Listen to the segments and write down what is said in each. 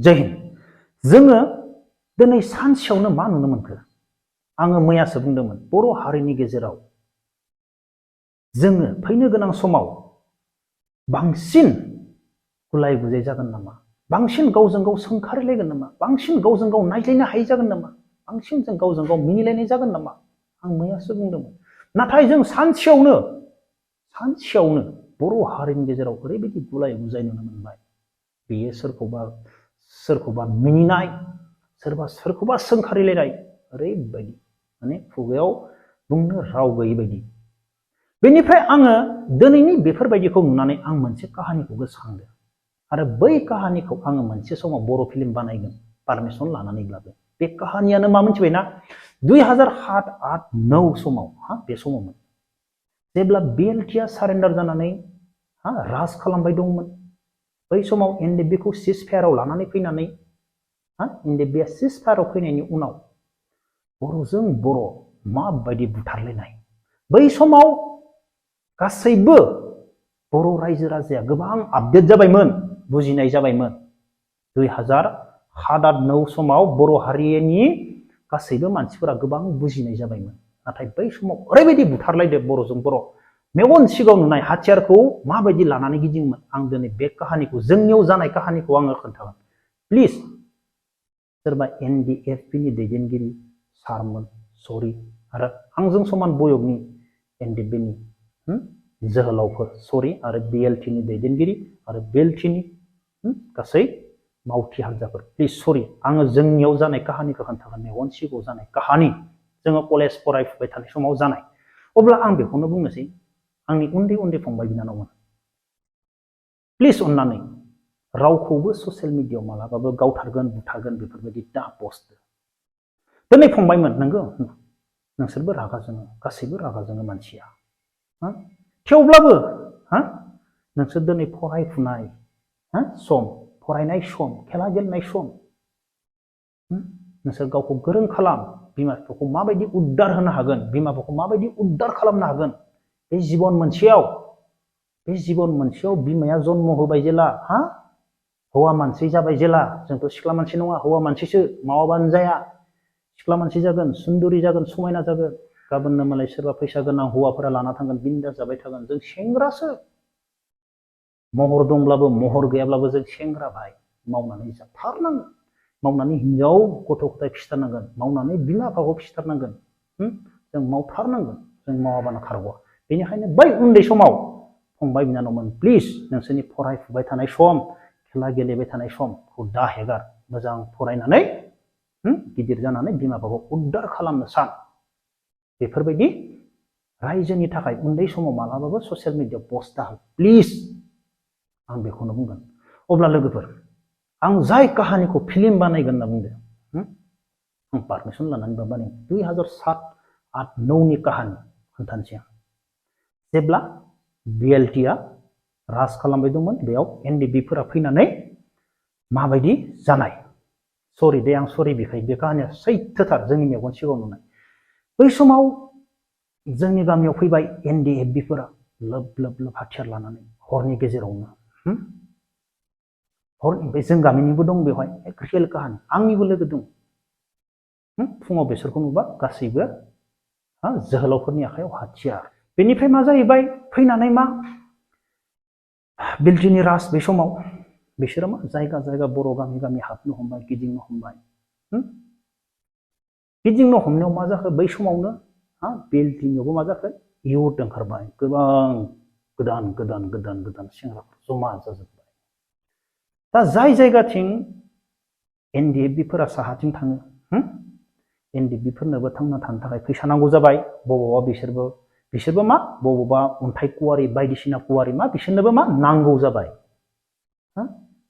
जय हिन्द। जोङो दिनै सानसेयावनो मा नुनो मोनखो? आङो मैयासो बुंदोंमोन बर' हारिनि गेजेराव जोङो फैनो गोनां समाव बांसिन गुलाय गुजाय जागोन नामा? बांसिन गावजों गाव सोंखारिलायगोन नामा? बांसिन गावजों गाव नायज्लायनो हायै जागोन नामा? बांसिन जों गावजों गाव मिनिलायनाय जागोन नामा? आं मैयासो बुंदोंमोन। नाथाय जों सानसेयावनो बर' हारिनि गेजेराव ओरैबायदि गुलाय गुजाय नुनो मोनबाय। बेयो सोरखौबा मिनिनाय, सोरखौबा सोंखारिलायनाय, ओरैबायदि माने खुगायाव बुंनो राव गैयै बायदि। बेनिफ्राय आङो दिनैनि बेफोरबायदिखौ नुनानै आं मोनसे काहानिखौ गोसोखांदों आरो बै काहानिखौ आङो मोनसे समाव बर' फिल्म बानायगोन पारमिसन लानानैब्लाबो। बे काहानियानो मा मिथिबायना? 2007-08-09 समाव बे समावमोन जेब्ला बिएलटिआ सारेन्डार जानानै राज खालामबाय दंमोन। बै समाव एनडिएफबिखौ सिज फायाराव लानानै फैनानै एनडिएफबिआ सिज फायाराव फैनायनि उनाव बर'जों बर' माबायदि बुथारलायनाय। बै समाव गासैबो बर' रायजो राजाया गोबां आपडेट जाबायमोन, बुजिनाय जाबायमोन। 2007-08-09 समाव बर' हारिनि गासैबो मानसिफोरा गोबां बुजिनाय जाबायमोन। नाथाय बै समाव ओरैबायदि बुथारलायदो बर'जों बर'। मेगन सिगाङाव नुनाय हाथियारखौ माबायदि लानानै गिदिङोमोन। आं दिनै बे काहानिखौ, जोंनियाव जानाय काहानिखौ आङो खोन्थागोन। प्लिज सोरबा एनडिएफबिनि दैदेनगिरि सारमोन, सरि, आरो आंजों समान बयगनि एनडिएफबिनि जोहोलावफोर, सरि, आरो बिएलटिनि दैदेनगिरि आरो बिएलटिनि गासै मावथि हान्जाफोर, प्लिज सरि। आङो जोंनियाव जानाय काहानिखौ खोन्थागोन, मेगन सिगाङाव जानाय काहानि, जोङो कलेज फरायफुबाय थानाय समाव जानाय। अब्ला आं बेखौनो बुंनोसै, आंनि उन्दै उन्दै फंबाय बिनानावमोन, प्लिज अननानै रावखौबो ससियेल मिडियायाव मालाबाबो गावथारगोन, बुथारगोन बेफोरबायदि दा पस्ट। दिनै फंबायमोन, नंगौ नोंसोरबो रागा जोङो, गासैबो रागा जोङो मानसिया। थेवब्लाबो नोंसोर दिनै फरायफुनाय सम, फरायनाय सम, खेला गेलेनाय सम, नोंसोर गावखौ गोरों खालाम। बिमा बिफाखौ माबायदि उद्धार होनो हागोन, बिमा बिफाखौ माबायदि उद्धार खालामनो हागोन। बे जिबन मोनसेयाव बिमाया जन्म होबाय जेला, हौवा मानसि जाबाय जेला, जोंथ' सिख्ला मानसि नङा, हौवा मानसिसो, मावाबानो जाया। सिख्ला मानसि जागोन, सुन्दुरि जागोन, समायना जागोन। गाबोननो मालाय सोरबा फैसा गोनां हौवाफोरा लाना थांगोन, बिन्दास जाबाय थागोन। जों सेंग्रासो, महर दंब्लाबो महर गैयाब्लाबो जों सेंग्रा भाइ। मावनानै जाथारनांगोन, मावनानै हिनजाव गथ' गथाय फिसिथारनांगोन, मावनानै बिमा बिफाखौ फिसिथारनांगोन। जों मावथारनांगोन, जों मावाबानो खारग'आ। बेनिखायनो बै उन्दै समाव फंबाय बिनानावमोन, प्लिज नोंसोरनि फरायफुबाय थानाय सम, खेला गेलेबाय थानाय समखौ दा हेगार। मोजां फरायनानै गिदिर जानानै बिमा बिफाखौ उद्धार खालामनो सान। बेफोरबायदि रायजोनि थाखाय उन्दै समाव मालाबाबो ससियेल मिडियायाव पस्ट दा हो, प्लिज। आं बेखौनो बुंगोन। अब्ला लोगोफोर, आं जाय काहानिखौ फिल्म बानायगोन होनना बुंदों, आं पारमिसन लानानै बानायगोन। 2007-08-09 काहानि खोन्थानोसै आं। जेब्ला बिएलटिआ राज खालामबाय दंमोन, बेयाव एनडिएफबिफोरा फैनानै माबायदि जानाय। सरि दे, आं सरि बिखाय, बे काहानिया सैथोथार, जोंनि मेगन सिगाङाव नुनाय। बै समाव जोंनि गामियाव फैबाय एनडिएफबिफोरा लोब लोब लोब हाथियार लानानै, हरनि गेजेरावनो। ओमफ्राय जों गामिनिबो दं बेवहाय, रियेल काहानि, आंनिबो लोगो दं। फुङाव बेसोरखौ नुबा गासैबो जोहोलावफोरनि आखायाव हाथियार। बेनिफ्राय मा जाहैबाय, फैनानै मा बिएलटिनि राज, बे समाव बिसोरो मा जायगा जायगा बर' गामि गामि हाबनो हमबाय, गिदिंनो हमबाय। गिदिंनो हमनायाव मा जाखो, बै समावनो बिएलटिनियावबो मा जाखो, इयुथ ओंखारबाय। गोबां गोदान सेंग्राफोर जमा जाजोब्बाय। दा जाय जायगाथिं एनडिएफबिफोरा साहाथिं थाङो, एनडिएफबिफोरनोबो थांना थानो थाखाय फैसा नांगौ जाबाय। बबावबा बिसोरबो मा बबावबा अन्थाइ कुवारि, बायदिसिना कुवारि मा बिसोरनोबो मा नांगौ जाबाय।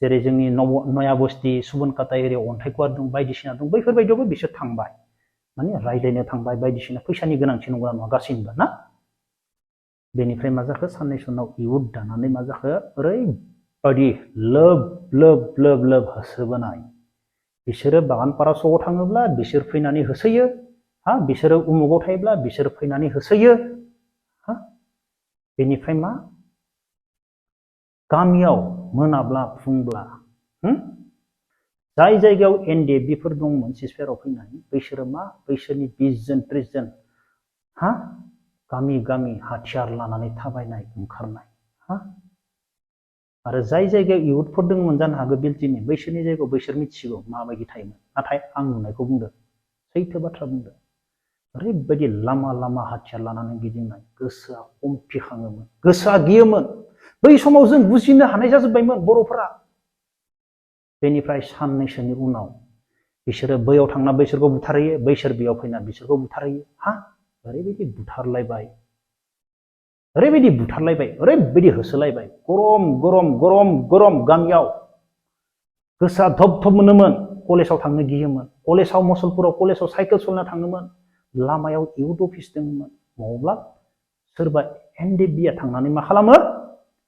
जेरै जोंनि नया बस्ति, सुबनकाटा एरियायाव अन्थाइ कुवारि दं, बायदिसिना दं, बैफोरबायदियावबो बिसोर थांबाय। माने रायज्लायनो थांबाय, बायदिसिना फैसानि गोनांथि नंगौना नङा गासैनिबो ना। बेनिफ्राय मा जाखो, साननैसो उनाव इयुथ दानानै मा जाखो, ओरैबायदि लोब लोब होसोबोनाय। बिसोरो बागानपारा सकआव थाङोब्ला बिसोर फैनानै होसोयो, बिसोरो उमुगाव थायोब्ला बिसोर फैनानै होसोयो। बेनिफ्राय मा, गामियाव मोनाब्ला फुंब्ला जाय जायगायाव एनडिएफबिफोर दंमोन सिजफायाराव फैनाय बैसोरो मा बैसोरनि 20 जन 30 जन हा गामि गामि हाथियार लानानै थाबायनाय ओंखारनाय हा आरो जाय जायगायाव इयुथफोर दंमोन जानो हागौ बिल्टिनि बैसोरनि जायगायाव बैसोर मिथिगौ माबायदि थायोमोन नाथाय आं नुनायखौ बुंदों सैथो बाथ्रा बुंदों ओरैबायदि लामा लामा हाथियार लानानै गिदिंनाय गोसोआ कम्पिखाङोमोन गोसोआ गियोमोन बै समाव जों बुजिनो हानाय जाजोब्बायमोन बर'फोरा बेनिफ्राय साननैसोनि उनाव बिसोरो बैयाव थांना बैसोरखौ बुथारहैयो बैसोर बेयाव फैना बिसोरखौ बुथारहैयो हा ओरैबायदि बुथारलायबाय ओरैबायदि होसोलायबाय गरम गरम गरम गरम गामियाव गोसोआ धब धब मोनोमोन कलेजाव थांनो गियोमोन कलेजाव मसलपुराव कलेजाव साइकेल सलायना थाङोमोन लामायाव इउथ अफिस दंमोन मावब्ला सोरबा एनडिएफबिआ थांनानै मा खालामो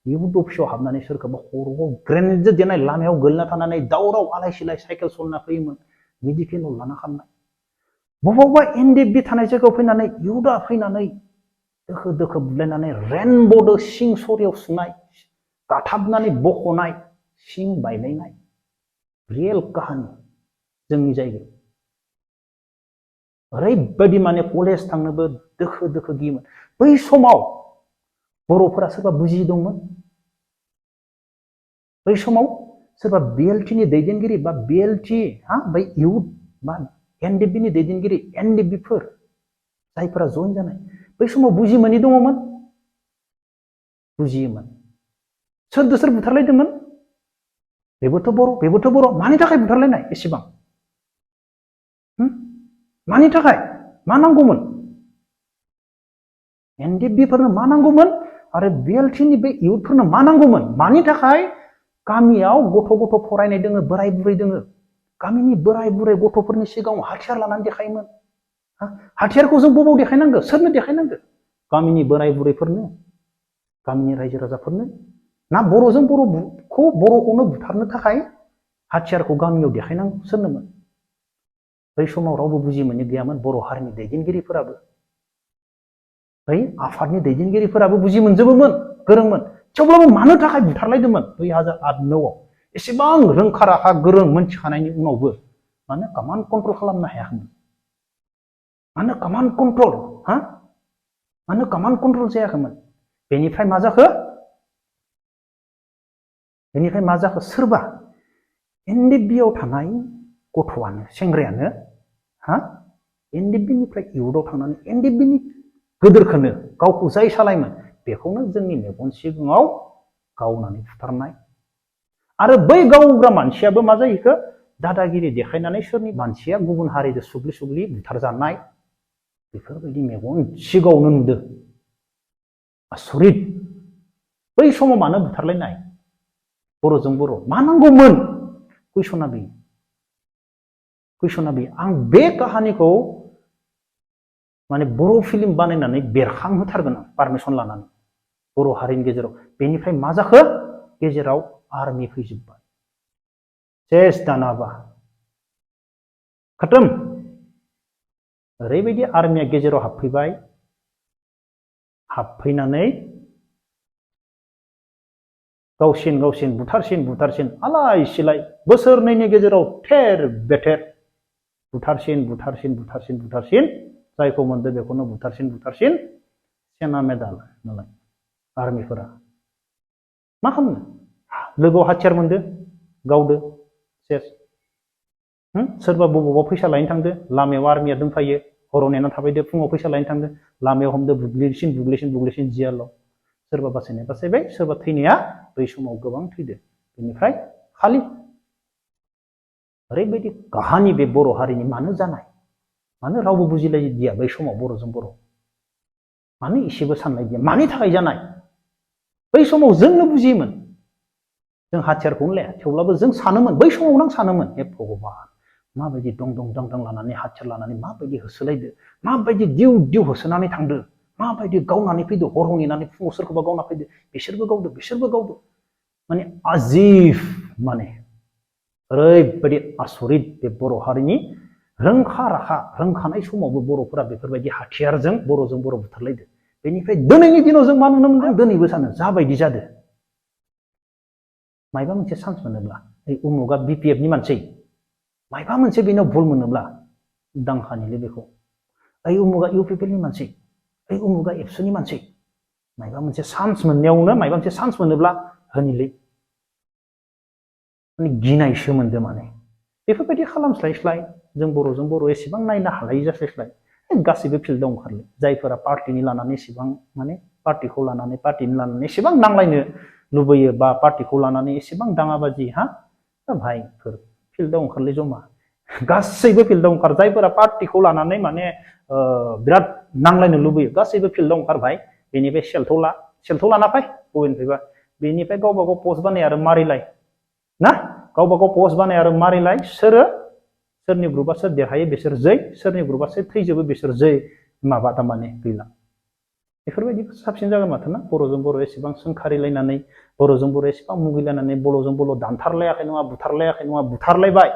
इउथ अफिसाव हाबनानै सोरखौबा खर'आव ग्रेनेडजों देनाय लामायाव गोलैना थानानै दावराव आलाय सिलाय साइकेल सलायना फैयोमोन मेडिकेलाव लाना खालामनाय बबावबा एनडिएफबि थानाय जायगायाव फैनानै इउथआ फैनानै दोखो दोखो बुलायनानै रेनब'दो सिं सरियाव सुनाय गाथाबनानै बख'नाय सिं बायलायनाय रियेल काहानि जोंनि जायगायाव ओरैबायदि माने कलेज थांनोबो दोखो दोखो गियोमोन बै समाव बर'फोरा सोरबा बुजि दंमोन बै समाव सोरबा बिएलटिनि दैदेनगिरि बा बिएलटि बै इउथ बा एनडिएफबिनि दैदेनगिरि एनडिएफबिफोर जायफोरा जइन जानाय बै समाव बुजि मोनि दङमोन बुजियोमोन सोरदो सोर बुथारलायदोंमोन बेबोथ' बर' मानि थाखाय बुथारलायनाय एसेबां मानि थाखाय मा नांगौमोन एनडिएफबिफोरनो मा नांगौमोन आरो बिएलटिनि बे इउथफोरनो मा नांगौमोन मानि थाखाय गामियाव गथ' फरायनाय दोङो बोराय बुरै दोङो गामिनि बोराय बुरै गथ'फोरनि सिगाङाव हाथियार लानानै देखायोमोन हाथियारखौ जों बबाव देखायनांगौ सोरनो देखायनांगौ गामिनि बोराय बुरैफोरनो गामिनि रायजो राजाफोरनो ना बर'खौनो बुथारनो थाखाय हाथियारखौ गामियाव देखायनांगौ सोरनोमोन बै समाव रावबो बुजि मोनि गैयामोन बर' हारिनि दैदेनगिरिफोराबो बै आफादनि दैदेनगिरिफोराबो बुजि मोनजोबोमोन गोरोंमोन थेवब्लाबो मानो थाखाय बुथारलायदोंमोन 2008-9 आव एसेबां रोंखा राखा गोरों मोनथिखानायनि उनावबो मानो कमान्ड कन्ट्रल खालामनो हायाखैमोन मानो कमान्ड कन्ट्रल जायाखैमोन बेनिफ्राय मा जाखो सोरबा एनडिएफबिआव थानाय गथ'आनो सेंग्रायानो एनडिएफबिनिफ्राय इउथआव थांनानै एनडिएफबिनि गोदोरखौनो गावखौ जाय सालायोमोन बेखौनो जोंनि मेगन सिगाङाव गावनानै बुथारनाय आरो बै गावग्रा मानसियाबो मा जाहैखो दादागिरि देखायनानै सोरनि मानसिया गुबुन हारिजों सुग्लि बुथारजानाय बेफोरबायदि मेगन सिगाङावनो नुदों आसरित बै समाव मानो बुथारलायनाय बर'जों बर' मा नांगौमोन कुइसना बेयो आं बे काहानिखौ माने बर' फिल्म बानायनानै बेरखांहोथारगोन आं पारमिसन लानानै बर' हारिनि गेजेराव बेनिफ्राय मा जाखो गेजेराव आर्मि फैजोब्बाय सेस दानाबा खतम ओरैबायदि आर्मिया गेजेराव हाबफैनानै गावसिन बुथारसिन आलाय सिलाय बोसोरनैनि गेजेराव थेर बेथेर बुथारसिन जायखौ मोनदों बेखौनो बुथारसिन सेना मेडाल नालाय आर्मिफोरा मा खालामनो लोगोआव हाथियार मोनदो गावदो सेस सोरबा बबावबा फैसा लायनो थांदो लामायाव आर्मिया दंफायो हराव नेना थाबायदो फुङाव फैसा लायनो थांदो लामायाव हमदो बुग्लिसिन जियाल' सोरबा बासायनाया बासायबाय सोरबा थैनाया बै समाव गोबां थैदो बेनिफ्राय खालि ओरैबायदि काहानि बे बर' हारिनि मानो जानाय मानो रावबो बुजिलायदिया बै समाव बर'जों बर' मानो एसेबो साननाय गैया मानि थाखाय जानाय बै समाव जोंनो बुजियोमोन जों हाथियारखौनो लाया थेवब्लाबो जों सानोमोन बै समावनो आं सानोमोन हे भगबान माबायदि दं लानानै हाथियार लानानै माबायदि होसोलायदो माबायदि दिउ होसोनानै थांदो माबायदि गावनानै फैदो हराव नेनानै फुङाव सोरखौबा गावना फैदो बिसोरबो गावदो माने आजिब माने ओरैबायदि आसरित बे बर' हारिनि रोंखानाय समावबो बर'फोरा बेफोरबायदि हाथियारजों बर'जों बर' बुथारलायदो बेनिफ्राय दिनैनि दिनाव जों मा नुनो मोनदों दिनैबो सानो जाबायदि जादो मायबा मोनसे चान्स मोनोब्ला उमुगा बिपिएफनि मानसि मायबा मोनसे बेनाव भुल मोनोब्ला दांखानिलै बेखौ ओइ उमुगा इउपिपिएलनि मानसि ओइ उमुगा एबसुनि मानसि मायबा मोनसे चान्स मोननायावनो मायबा मोनसे चान्स मोनोब्ला होनिलै माने गिनायसो मोनदो माने बेफोरबायदि खालामस्लायस्लाय जों बर'जों बर' एसेबां नायनो हालायि जास्लायस्लाय गासैबो फिल्डआव ओंखारलै जायफोरा पार्टिनि लानानै एसेबां माने पार्टिखौ लानानै एसेबां नांलायनो लुबैयो बा पार्टिखौ लानानै एसेबां दाङाबाजि भाइफोर फिल्डआव ओंखारलै जमा गासैबो फिल्डआव ओंखार जायफोरा पार्टिखौ लानानै माने बिराद नांलायनो लुबैयो गासैबो फिल्डआव ओंखारबाय बेनिफ्राय सेलथौ लाना फै बबेनिफ्रायबा बेनिफ्राय गावबा गाव पस्ट बानाय आरो मारिलाय ना गावबा गाव पस्ट बानाय आरो मारिलाय सोरनि ग्रुपआ सोर देरहायो बिसोर जै सोरनि ग्रुपआ सोर थैजोबो बिसोर जै माबा तारमाने गैला बेफोरबायदि साबसिन जागोन माथो ना बर'जों बर' एसेबां सोंखारिलायनानै बर'जों बर' एसेबां मुगैलायनानै बर'जों बर' दानथारलायाखै नङा बुथारलायबाय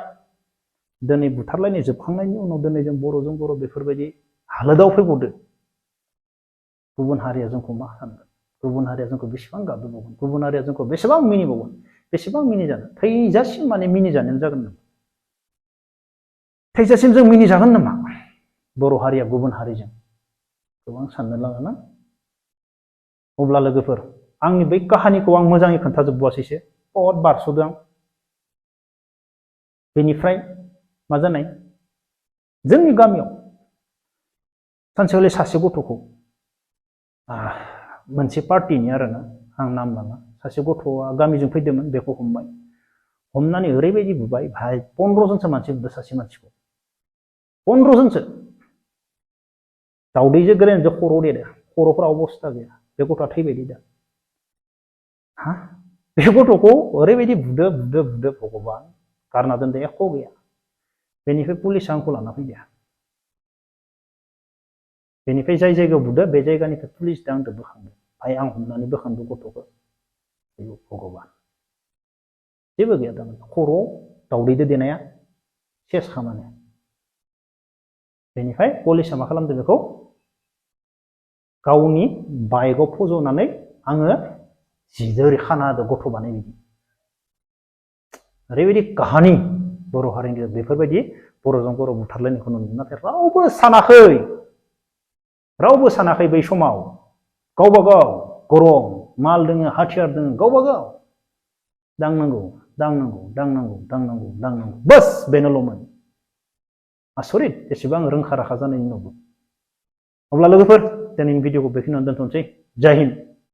दिनै बुथारलायनाय जोबखांनायनि उनाव दिनै जों बर'जों बर' बेफोरबायदि हालोदाव फैबावदो गुबुन हारिया जोंखौ मा सानगोन गुबुन हारिया जोंखौ बेसेबां गाबज्रिबावगोन गुबुन हारिया जोंखौ बेसेबां मिनिबावगोन बेसेबां मिनिजानो थैजासिम माने मिनिजानायानो जागोन नामा थैजासिम जों मिनिजागोन नामा बर' हारिया गुबुन हारिजों गोबां साननो लागा ना अब्ला लोगोफोर आंनि बै काहानिखौ आं मोजाङै खोन्थाजोबबासैसो बहुत बारस'दों आं बेनिफ्राय मा जानाय जोंनि गामियाव सानसेखालि सासे गथ'खौ मोनसे पार्टिनि आरोना आं नाम लाङा सासे गथ'आ गामिजों फैदोंमोन बेखौ हमबाय हमनानै ओरैबायदि बुबाय भाइ 15 जनसो मानसि बुदों सासे मानसिखौ 15 जनसो दाउदैजों गोरेनजों खर' देदो खर'फोरा अबस्था गैया बे गथ'आ थैबायदि दा बे गथ'खौ ओरैबायदि बुदो भगबान गारना दोनदो एख' गैया बेनिफ्राय पुलिसा आंखौ लाना फैदो बेनिफ्राय जाय जायगायाव बुदो बे जायगानिफ्राय पुलिसदो आंखौ बोखांदो भाइ आं हमनानै बोखांदो गथ'खौ भगबान जेबो गैया थारमाने खर' दाउदैजों देनाया सेस खामानि बेनिफ्राय पुलिसा मा खालामदो बेखौ गावनि बाइकआव फज'नानै आङो जिदो ओरै खाना होदो गथ' बानाय बिदि ओरैबायदि काहानि बर' हारिनि बेफोरबायदि बर'जों बर' बुथारलायनायखौ नुनो नाथाय रावबो सानाखै बै समाव गावबा गाव गरं माल दोङो हाथियार दोङो गावबा गाव दांनांगौ बस बेनोल'मोन आसरित एसेबां रोंखा राखा जानायनि उनावबो अब्ला लोगोफोर दिनैनि भिडिअखौ बेखिनियावनो दोनथ'नोसै जय हिन्द